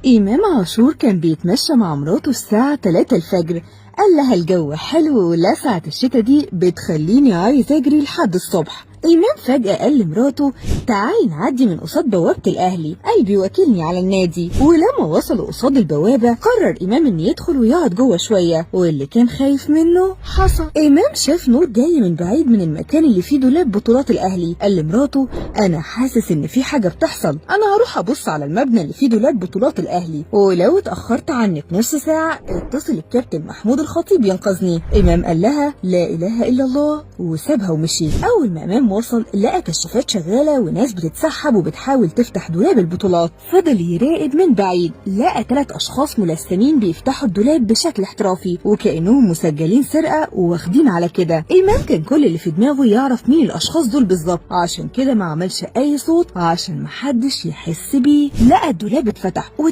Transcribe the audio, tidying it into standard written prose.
إمام عاشور كان بيتمشى مع مراته الساعة 3 الفجر، قال لها الجو حلو ولسعة الشتا دي بتخليني عايز أجري لحد الصبح. إمام فجأة قال لمراته تعالي نعدي من قصاد بوابة الأهلي، قلبي وكلني على النادي. ولما وصلوا قصاد البوابة قرر إمام إن يدخل ويقعد جوه شوية، واللي كان خايف منه حصل. إمام شاف نور جاي من بعيد من المكان اللي فيه دولاب بطولات الأهلي، قال لمراته أنا حاسس إن في حاجة بتحصل، أنا هروح أبص على المبنى اللي فيه دولاب بطولات الأهلي، ولو اتأخرت عنك نص ساعة اتصل الكابتن محمود الخطيب ينقذني. إمام قال لها لا إله إلا الله وسابها ومشي. أول ما إمام وصل لقى كشافات شغالة وناس بتتسحب وبتحاول تفتح دولاب البطولات. فضل يراقب من بعيد، لقى 3 أشخاص ملثمين بيفتحوا الدولاب بشكل احترافي وكأنهم مسجلين سرقة وواخدين على كده. إمام كان كل اللي في دماغه يعرف مين الأشخاص دول بالظبط، عشان كده ما عملش أي صوت عشان محدش يحس بيه. لقى الدولاب اتفتح